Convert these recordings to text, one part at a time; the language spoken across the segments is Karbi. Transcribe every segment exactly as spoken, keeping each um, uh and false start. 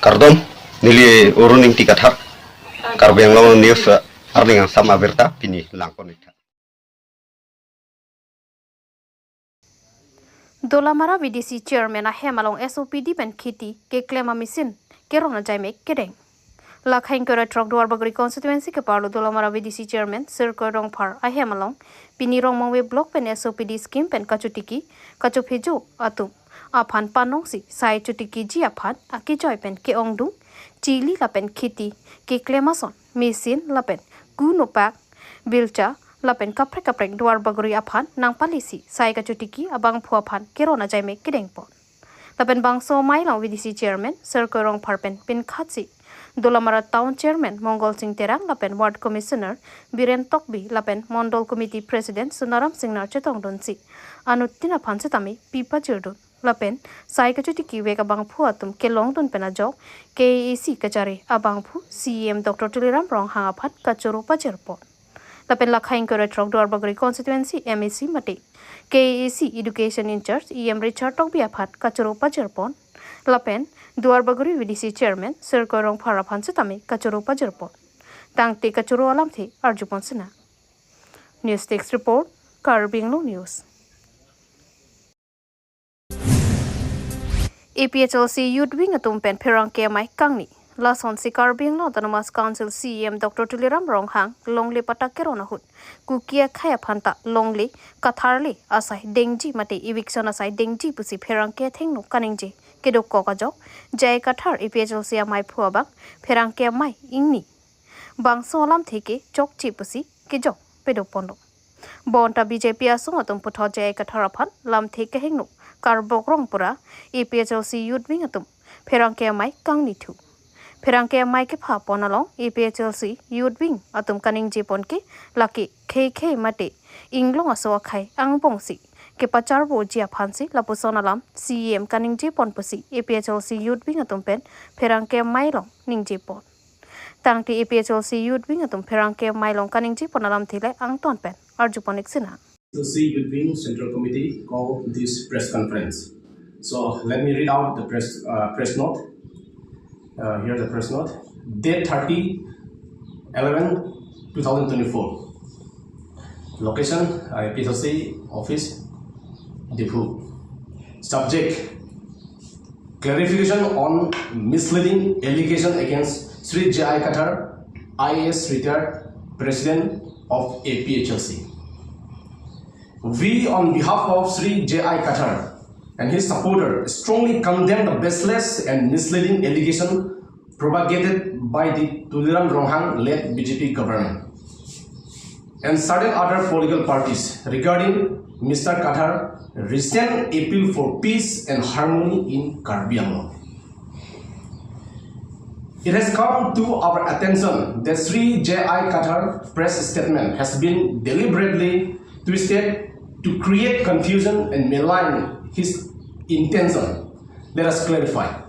Kardom, neli Arun Ingti Kathar, Karbi Anglong News, eh, arni angsam abirta pini langpon-ik tha. Dolamara V D C Chairman ahem along S O P D pen kheti keklem a-machine keron ajaimek kedeng. Lakhai ingkoi ra throk Duarbagori constituency keparlo Dolamara V D C Chairman Sirkoi Rongphar ahem along pini Rongmongve Block pen S O P D scheme pen kachotiki kachophejo atum aphan panongsi sai chotikiji aphan akejoi pen ke-ongdung, chili lapen kheti keklem ason machine lapen ku nopak, bilcha lapen kaprek kaprek Duarbagori aphan nangpalisi sai kachotiki abangphu aphan keron ajaimek kedengpon. Lapen bangso amei along V D C Chairman Sirkoi Rongphar pen pinkhatsi Dolamara Town Chairman Mongol Sing Terang lapen Ward Commissioner Biren Tokbi lapen Mondol Committee President Sonaram Singnar chetongdunsi anuttin aphan setame pipajirdun. Lapen sai kachotiki vek abangphu atum kelongdun pen ajok K A A C kachari abangphu C E M Doctor Tuliram Ronghang aphan kachoro pajirpon. Lapen lakhai ingkoi ra throk Duarbagori constituency M A C mate K A A C education in-charge E M Richard Tokbi aphan kachoro pajirpon. Lapen Duarbagori V D C Chairman Sirkoi Rongphar aphan setame kachoro pajirpon. Tangte kachoro alamthe arjupon sina. News Desk Report, Karbi Anglong News. A P H L C Youth Wing atum pen pherangke amei kangni. Lasonsi Karbi Anglong Autonomous Council C E M Doctor Tuliram Ronghang longle patta keron ahut Kuki akhei aphan ta longle katharle asai dengji mate eviction asai dengji pusi pherangke athengno kaningje kedokok ajok J I Kathar A P H L C ameiphu abang pherangke amei ingni bangso alamthe ke chokche pusi kejok pedoponlo. Bonta B J P asong atum puthot J I Kathar aphan lamthe kehingno karbok rong pura A P H L C Youth Wing atum pherangke amei kangnithu. Pherangke amei kephapon along A P H L C Youth Wing atum kaningjepon ke lake khei khei mate inglong aso akhei angbongsi kepacharboji aphansi lapuson alam C E M kaningjepon pusi A P H L C Youth Wing atum pen pherangke amei along ningjepon. Tangte A P H L C Youth Wing atum pherangke amei along kaningjepon alamthe le angton pen arjupon-ik sina. H L C Youth Wing Central Committee call this press conference. So let me read out the press, uh, press note. Uh, here the press note. Date thirty eleven two thousand twenty-four. Location, uh, A P H L C office, Diphu. Subject, clarification on misleading allegation against Shri J I Kathar, I A S retired, President of A P H L C. We, on behalf of Shri J I Kathar and his supporter, strongly condemn the baseless and misleading allegation propagated by the Tuliram Ronghang led B J P government and certain other political parties regarding Mister Kathar recent appeal for peace and harmony in Karbi Anglong. It has come to our attention that Shri J I Kathar press statement has been deliberately twisted to create confusion and malign his intention. Let us clarify.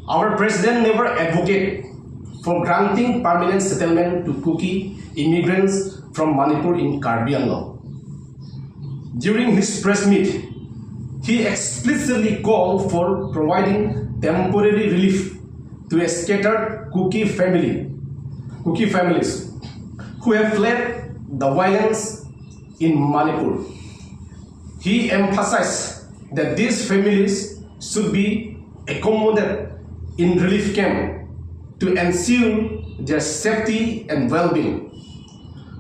Our president never advocate for granting permanent settlement to Kuki immigrants from Manipur in Karbi Anglong. During his press meet, he explicitly called for providing temporary relief to a scattered Kuki family, Kuki families who have fled the violence in Manipur. He emphasized that these families should be accommodated in relief camp to ensure their safety and well-being.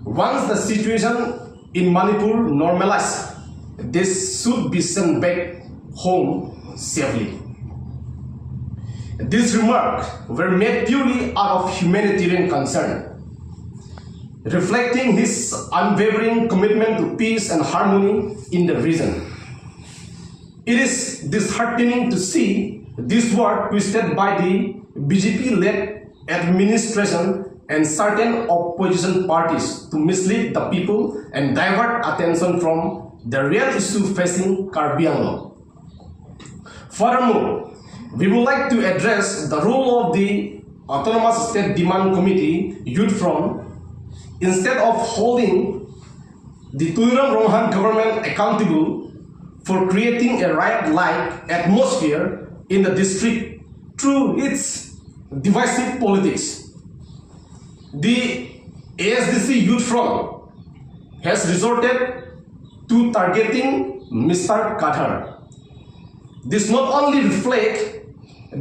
Once the situation in Manipur normalized, they should be sent back home safely. These remarks were made purely out of humanitarian concern, reflecting his unwavering commitment to peace and harmony in the region. It is disheartening to see this war twisted by the B J P-led administration and certain opposition parties to mislead the people and divert attention from the real issue facing Karbi Anglong. Furthermore, we would like to address the role of the Autonomous State Demand Committee Youth Front. Instead of holding the Tuliram Ronghang government accountable for creating a riot-like atmosphere in the district, Through its divisive politics, the A S D C Youth Front has resorted to targeting Mister Kathar. This not only reflect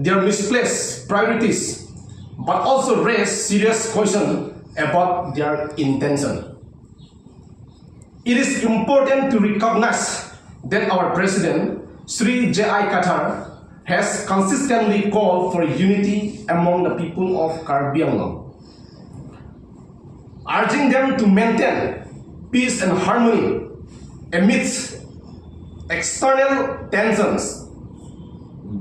their misplaced priorities, but also raise serious question about their intention. It is important to recognize that our President, Shri J I Kathar, has consistently called for unity among the people of Karbi Anglong, urging them to maintain peace and harmony amidst external tensions.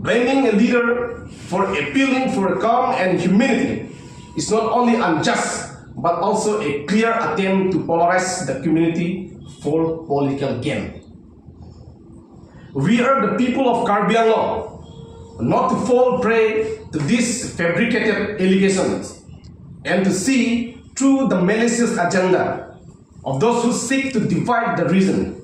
Blaming a leader for appealing for calm and humility is not only unjust, but also a clear attempt to polarize the community for political gain. We urge the people of Karbi Anglong not to fall prey to these fabricated allegations and to see through the malicious agenda of those who seek to divide the region.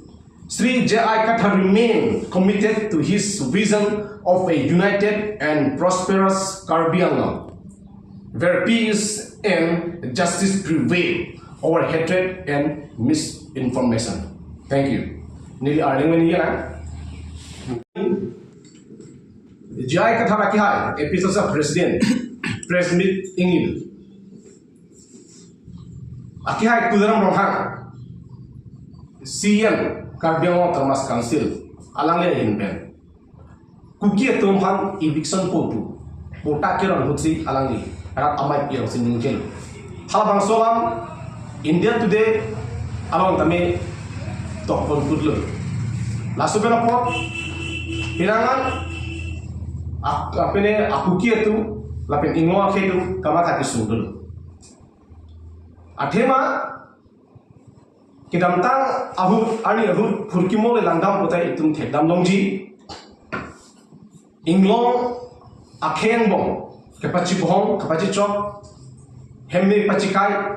Shri J I Kathar remain committed to his vision of a united and prosperous Karbi Anglong, where peace and justice prevail over hatred and misinformation. Thank you. Neli arleng meni ya. J I Kathar akihai, A P H L C President, press meet ingin. Akihai Tuliram Ronghang, C E M Karbi Anglong Autonomous Council, alangli ahin pen Kuki atum aphan eviction po pu, pota kerong ahutsi alangli rat amei pi alongsi ningjelo. Halabangso alam India Today along tame tokpon putlo. Laso pen apot, pinangan ak-, apene a-Kuki atum lapen Inglong akhei atum kamatha kesung dolo. Athema kedamtang ahut, arni ahut phurkimo le langdam putai itum thekdam longji. Inglong akhei angbong kepachibhong, kepachechok, hemme pachikai,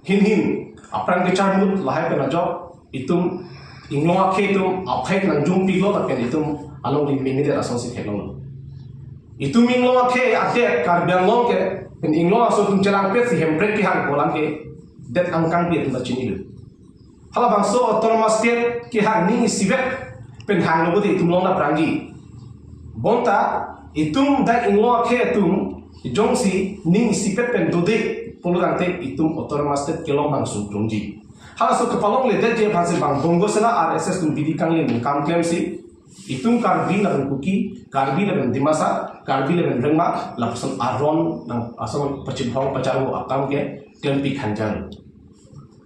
hinhin apran kecharmut lahai pen ajok itum Inglong akhei atum aphek nangjung pilo lapen itum along ri mimide asonsi theklonglo. Itum Inglong akhei adet Karbi Anglong ke pen Inglong aso atum chelangpetsi Hemprek kehang pu alam ke det angkang pi atum ta chinilo. Halabangso Autonomous State kehang ning isivet pen hanglo bodi itum long na prangji. Bonta itum dak Inglong akhei atum jongsi ning isipet pen dode pulo tangte itum Autonomous State kelong bang sungtrungji. Halaso kepalongledetji aphansi bang Bongo Sena R S S atum bidi kanglim kam klemsi itum Karbi lapen Kuki, Karbi lapen Dimasa, Karbi lapen Rengma, lapuson aron nang asong pachibhong pacharvo akam ke klempi khanjang.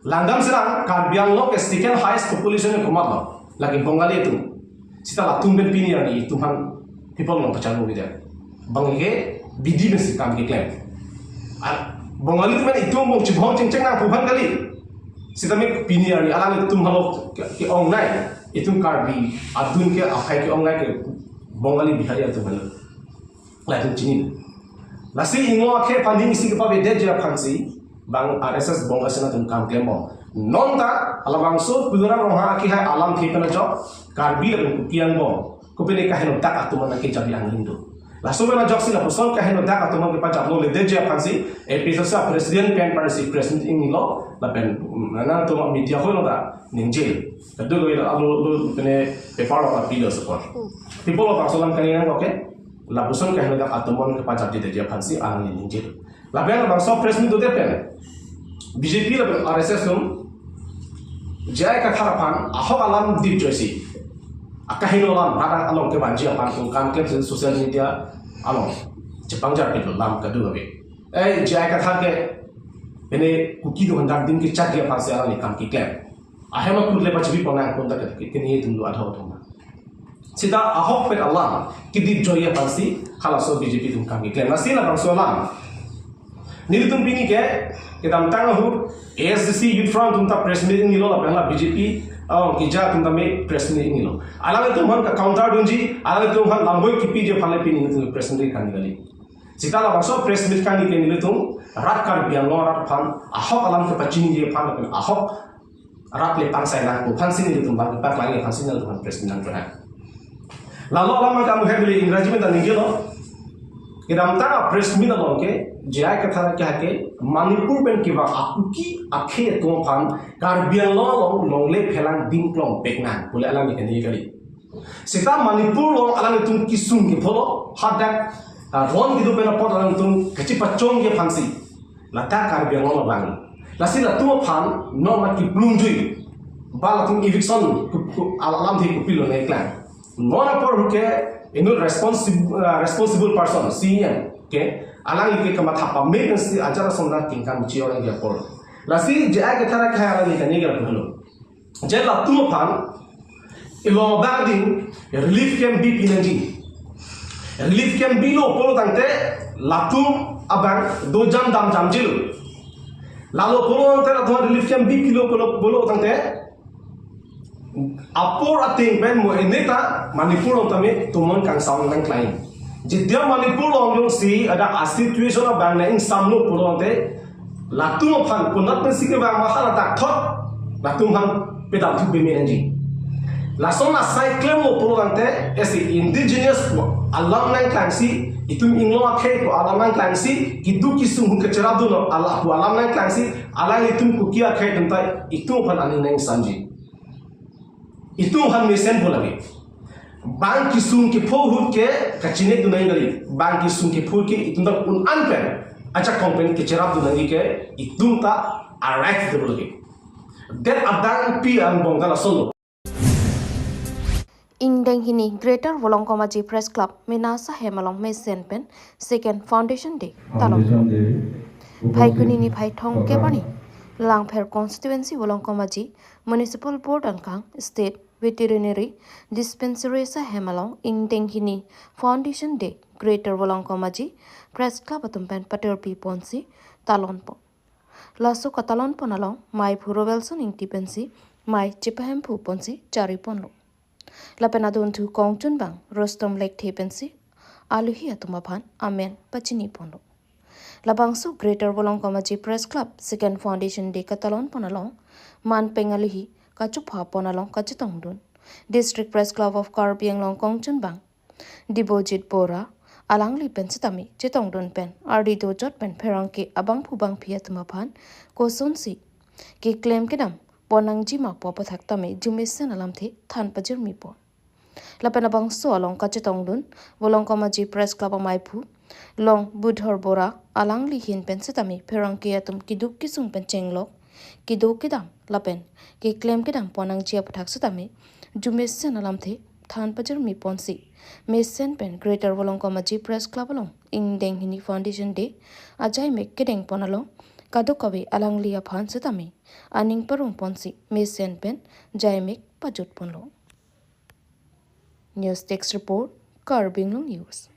Langdam serang Karbi Anglong ke second highest population ke komatlo, lake Bongali atum. Seta latum pen pini arni itum aphan people nang pacharvo kejak. Bang ke bidi pensi kam keklem. Ah, Bongali atum pen itum bong chibhong chengcheng nangpu aphan kali. Seta me pini arni alanglitum halo ke, ke-ongnei. Itum Karbi adun ke aphai ke-ongnei ke Bongali Bihari atum halo. Latum chini. Lasi Inglong akhei aphan ning isi kepavedetji aphansi bang R S S Bongo Sena atum kam klembom. Nonta halabangso Tuliram Ronghang akihai alam thek pen ajok Karbi lapen Kuki angbong kopine kaheno dak atum aphan kejapji angling do. Laso pen ajoksi lapuson kaheno dak atum aphan kepajaploledetji aphansi A P H L C President pen parsi President inglo lapen nangtum media hoi lo ta ningje. Kadokave alo lo pene paper lo ta pilo support. People of Bangso alam kali nang, okay? Lapuson kaheno dak atum aphan kepajapjedetji aphansi alangli ningje. Lapen labangso press meet dodet pen B J P lapen R S S atum J I Kathar aphan ahok alam dipjoisi, akaheno alam rat along kevanji aphan atum kam klemsi social media along chepangjar pilo alam kadokave. Eh, J I Kathar ke pene Kuki atum aphan dak dim kechatji aphansi alangli kam keklem. Ahem akut le pachibi ponang pon ta ke, ke, kini itum do adho thoma. Seta ahok pen alam kedipjoiji aphansi halaso B J P atum kam keklem. Lasi labangso alam nelitum pini ke kedamtang ahut A S D C Youth Front atum ta press meet inglo lapen la B J P along keja atum tame press meet inglo. Alanglitum aphan ke counter dunji, alanglitum aphan lamboi kepiji aphan le pini nelitum press meet kangni kali. Seta labangso press meet kangni ke nelitum rat Karbi Anglong arat aphan ahok alam kepachiniji aphan lapen ahok rat le pangsai nangpo aphansi nelitum bang kepaklangji aphansi nelitum aphan press meet nangkehang. Lalo alam abang kamu hebli Ingraji pen ta ningjelo. Kedamtang a-press meet along ke J I Kathar ke hake Manipur pen kevang a-Kuki akhei atum aphan Karbi Anglong along longle phelang dingklong peknang pule alang ke kani kali. Seta Manipur along alanglitum kesung kepho lo, hadak, ah, ron kedo pen apot alanglitum kachepachongji aphansi lata Karbi Anglong abang. Lasi latum aphan non ma kiplungjui, ba latum eviction ku-, ku-, alamthe kopilo nangklang. Non apor huke inut responsible, ah, responsible person, C E M ke alangli ke kamatha pame pensi ajat ason na tingkam chi orang dia apor. Lasi J I Kathar ke alangli kani kali halo. Je latum aphan ilong abang ding relief camp bipi nangji. Relief camp bilo pulo tangte latum abang dojam damjamjilo. Lalo pulo tangte latum relief camp bipilo pulo, pulo tangte apor ating pen mo eneta Manipur along tame tumon kangsam nangklang. Jedia Manipur along jongsi ada a-situation abang nang ingsamlo pulo tangte latum aphan konat pensi kevang ma hala ta thot latum aphan pedam thu peme nangji. Lason asai klemlo pulo tangte esi indigenous pu alam nangklangsi, itum inglong akhei pu alam nangklangsi, keduk kesung hu kacherapdunlo ala pu alam nangklangsi, alanglitum Kuki akhei atum ta itum aphan aning nangsamji. Itum aphan mesenpo lake. Bang kesung kepho ahut ke kachinidun nangji kali. Bang kesung kepho ke itum ta un-an pen, ajakong pen kacherapdun nangji ke itum ta a-right table lake. Det adang pi angbong ta lasonlo. Ingdeng hini Greater Volongkom Aji Press Club mena sahem along mesen pen Second Foundation Day talon. Foundation Day. Phaikuni niphai thomkep arni Langpher Constituency Volongkom Aji Municipal Board angkang State Veterinary Dispensary sahem along ingdeng hini Foundation Day Greater Volongkom Aji Press Club atum pen paterpi ponsi talonpon. Laso katalonpon along maiphu Rovelson Ingti pensi mei chepahemphu ponsi chariponlo. Lapen adunthu kongchunbang Rustom Lekthe pensi alohi atum aphan amen pachiniponlo. Labangso Greater Volongkom Aji Press Club Second Foundation Day katalonpon along manpeng alohi kachophapon along kachetongdun District Press Club of Karbi Anglong kongchunbang Dibojit Bora alangli pen sitame chetongdun pen ardi dojot pen pherangke abangphu bangphi atum aphan kosonsi keklem kedam pon nangji ma pu aputhak tame jumesen alamthe than pajirmipon. Lapen labangso along kachetongdun Volongkom Aji Press Club amaiphu Long Budhor Bora alangli ahin pen sitame pherangke atum keduk kesung pen chenglok kedo kedam lapen keklem kedam pon nangji aputhak sitame jumesen alamthe than pajirmi ponsi mesen pen Greater Volongkom Aji Press Club along ingdeng hini Foundation Day ajaimek kedengpon along kadokave alangli aphan sitame aning parong ponsi mesen pen jaimek pajutponlo. News Desk Report, Karbi Anglong News.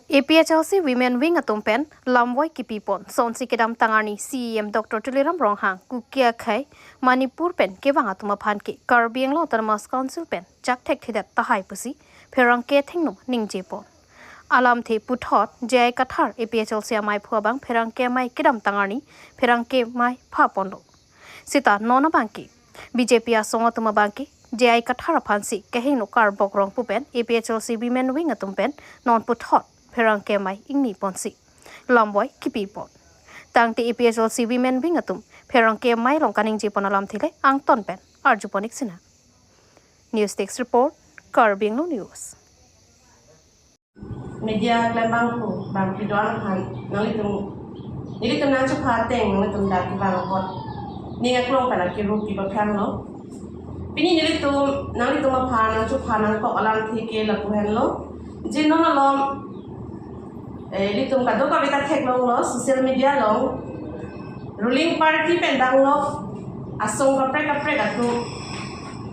A P H L C Women Wing atum pen lamvoi kipipon, sonsi kedamtang arni C E M Doctor Tuliram Ronghang Kuki akhei Manipur pen kevang atum aphan ke Karbi Anglong Autonomous Council pen chakthekthedet tahai pusi pherangke athengno ningjepon. Alamthe puthot J I Kathar A P H L C amaiphu abang pherangke amei kedamtang arni pherangke amei phaponlo. Seta non abangke B J P asong atum abangke J I Kathar aphansi kehingno karbok rong pu pen A P H L C Women Wing atum pen non puthot pherangke amei ingniponsi lamvoi kipipon. Tangte A P H L C Women Wing atum pherangke amei along kaningjepon alamthe le angton pen arjupon ik sina. News Desk Report, Karbi Anglong News. Media klembang pu bang pidon aphan nanglitum, nelitum nangchepha ateng nanglitum dak kevang apot ning aklong pen akiru kipaphanglo. Pini nelitum nanglitum aphan nangchepha nangkok alamthe ke lapu henlo. Je non along, eh, ilitum kadokave ta theklonglo social media along ruling party pen danglok asong kaprek kaprek atum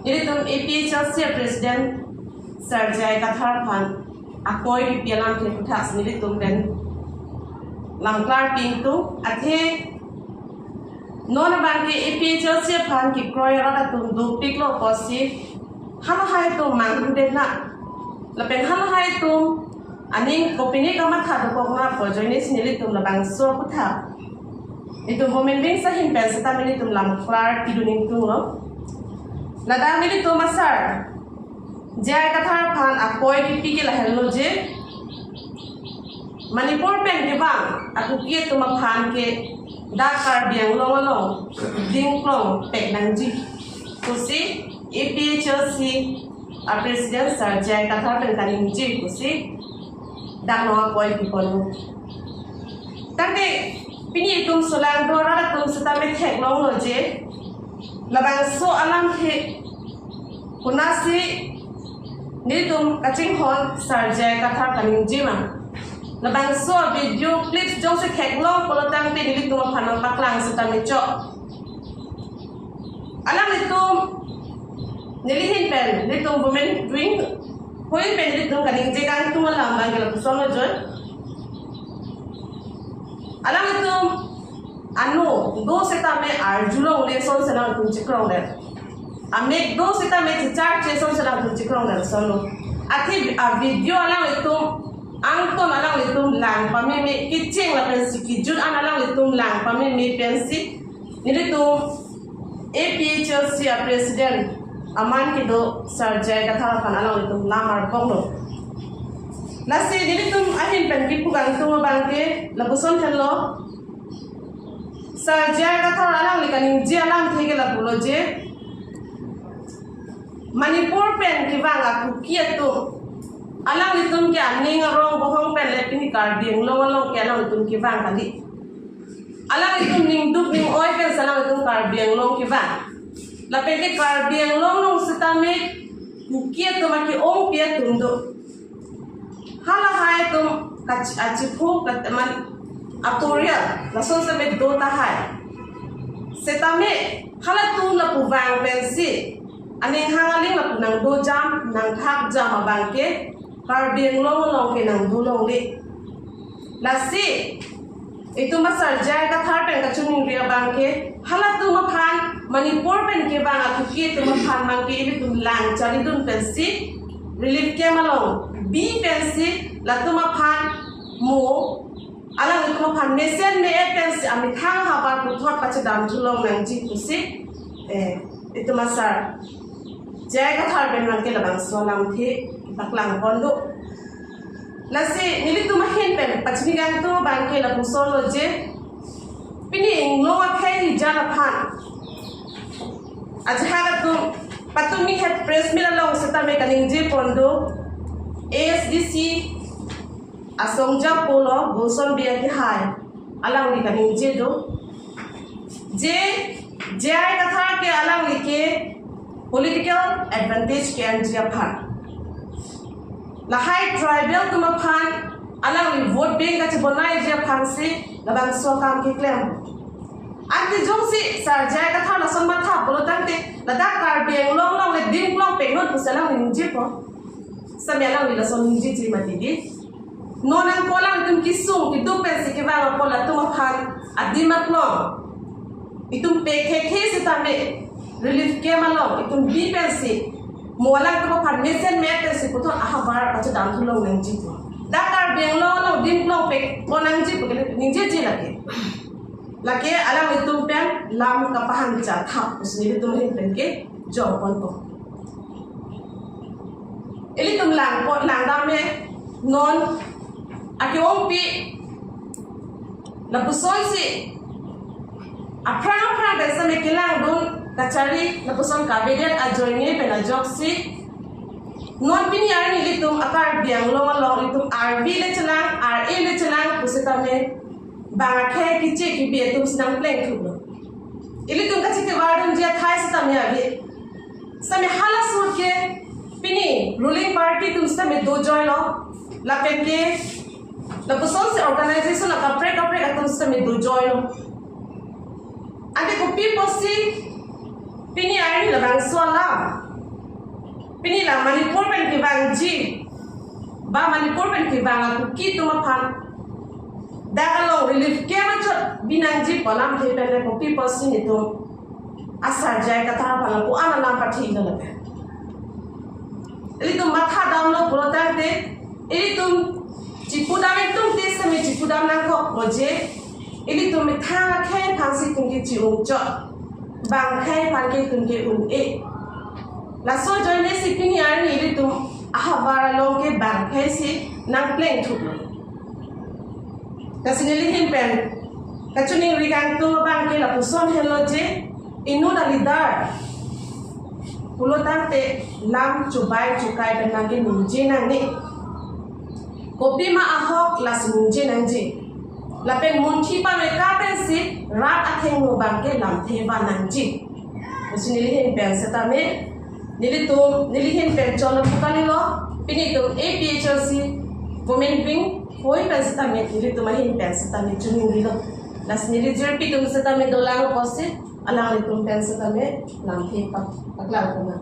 ilitum A P H L C President Sir J I Kathar aphan akoi kipi alamthe aputhak si nelitum pen lamklar pingtung. Athe non abangke A P H L C aphan kekroi arat atum dopiklo pusi halahai atum manghudet na lapen halahai atum aning kopine kamatha dokok na pu ajoine si nelitum labangso aputhak itum Women Wing ahin pen seta nelitum lamklar pidun ingtunglo. Ladak nelitum asar J I Kathar aphan akoi kipi ke lahenlo je, Manipur pen kevang a-Kuki atum aphan ke dak Karbi Anglong along dingklong pek nangji pusi A P H L C a-president Sir J I Kathar pen kaningje pusi dak non akoi piponlo. Tangte pini itum solangdo arat atum seta me theklonglo je, labangso alamthe konatsi nelitum kachinghon Sir J I Kathar kaningje ma. Labangso video clips jongsi theklong pulo tangte nelitum aphan nangpaklang seta me chok. Alanglitum neli ahin pen, nelitum women wing ahin pen nelitum kaningje kangtung alam abang ke lapuson lo joi. Alanglitum ano do seta me arjulongle ason si alanglitum chikrongdet. Amek do seta me checharche ason si alanglitum chikrongdet ason lo. Athe a-video alanglitum angton alanglitum lang pameme, kecheng lapensi kejut an alanglitum lang pameme pensi nelitum A P H L C a-president aman kedo Sir J I Kathar aphan alanglitum lam arponglo. Lasi nelitum ahin pen kipu kangtung abang ke lapuson henlo. Sir J I Kathar alangli kaningje alamthe ke lapulo je, Manipur pen kevang a-Kuki atum, alanglitum ke aning arong bohong pen le pini Karbi Anglong along ke alanglitum kevang kali. Alanglitum ningduk ning-oi pen si alanglitum Karbi Anglong kevang. Lapen ke Karbi Anglong along seta me Kuki atum ake-ongpi atum do. Halahai atum kach-, achiphu kat-, man, aporia lason seta me do tahai. Seta me halatum lapu vang pensi aning hang aling lapu nangdojam, nangthakjam abang ke Karbi Anglong along ke nangdolongle. Lasi itum a Sir J I Kathar pen kachiningri abang ke halatum aphan, Manipur pen kevang a-Kuki atum aphan abang ke ilitum lang charidun pensi relief camp along bi pensi latum aphan mo alanglitum aphan mesen me-et pensi amethang ahavar puthot pachedamthu long nangji pusi, eh, itum a Sir J I Kathar pen abang ke labangso alamthe paklang pon do. Lasi nelitum ahin pen pachini kangtung abang ke lapuson lo je, pini inglong akhei hijan aphan ajahak atum patumi het press meet along seta me kaningje pon do, A S D C asong japo lo Gulshan Bey akehai, alangli kaningje do je, J I Kathar ke alangli ke political advantage ke-enji aphan, lahai tribal atum aphan alangli vote bank kachibonaiji aphansi labangso akam keklem. Ante jongsi Sir J I Kathar lason matha pulo tangte ladak Karbi Anglong along le dingklong peknon pusi alangli ningjepo. Seta me alangli lason ningjeji mati di. Non nangpo alangtum kesung keduk pensi kevang apot latum aphan adim aklong itum pekhekthe seta me relief camp along itum bi pensi mo alangtum aphan mesen me-et pensi puthot ahavar pachedamthu long nangji pu. Dak Karbi Anglong along dingklong pekpon nangji pu ke ningjeji lake. Lake alanglitum pen lam kapahang cha thap pusi nelitum ahin pen ke jong ponpo. Ilitum lang pon, lang dam me non ake-ongpi lapusonsi aphrang aphrang pen seta me kelangdun kachari lapuson kavedet ajoine pen ajoksi non pini arni ilitum a Karbi Anglong along ilitum R V le chelang, R A le chelang pusitame bang akhei keche kebi atum si nangplengthuplo. Ilitum kachekevardunji athai sitame ave. Sitame hala ahut ke pini ruling party atum sitame dojoilo. Lapen ke lapusonsi organization akaprek kaprek atum sitame dojoilo. Ante kopi pusi pini arni labangso alam, pini la Manipur pen kevangji ba Manipur pen kevang a-Kuki atum aphan dak along relief camp achot binangji pu alamthe pen le kopi pusi nelitum a Sir J I Kathar aphan lapu-an alam pathilo lapen ilitum matha damlo pulo tangte, ilitum chipudam, itum te sitame chipudam nangkok moje, ilitum methang akhei aphansi itum ke chi-ungchot, bang akhei aphan ke itum ke un-e. Laso ajoine si pini arni ilitum ahavar along ke bang phai si nangpleng thuklo. Lasi neli ahin pen kachiningri kangtung abang ke lapuson henlo je, inut a-leader pulo tangte lam chubai chukai pen nangkeningje nangne. Kopima ahok lasi ningje nangji. Lapen munthi pameka pensi rat athengno abang ke lamthe van nangji. Lasi neli ahin pen setame, nelitum, neli ahin pen cholo pukanilo, pini itum A P H L C Women Wing hoi pen setame, nelitum ahin pen setame chiningrilo. Lasi neli jirpi atum setame dolang apotsi, alanglitum pen setame lamthe pak paklang puma.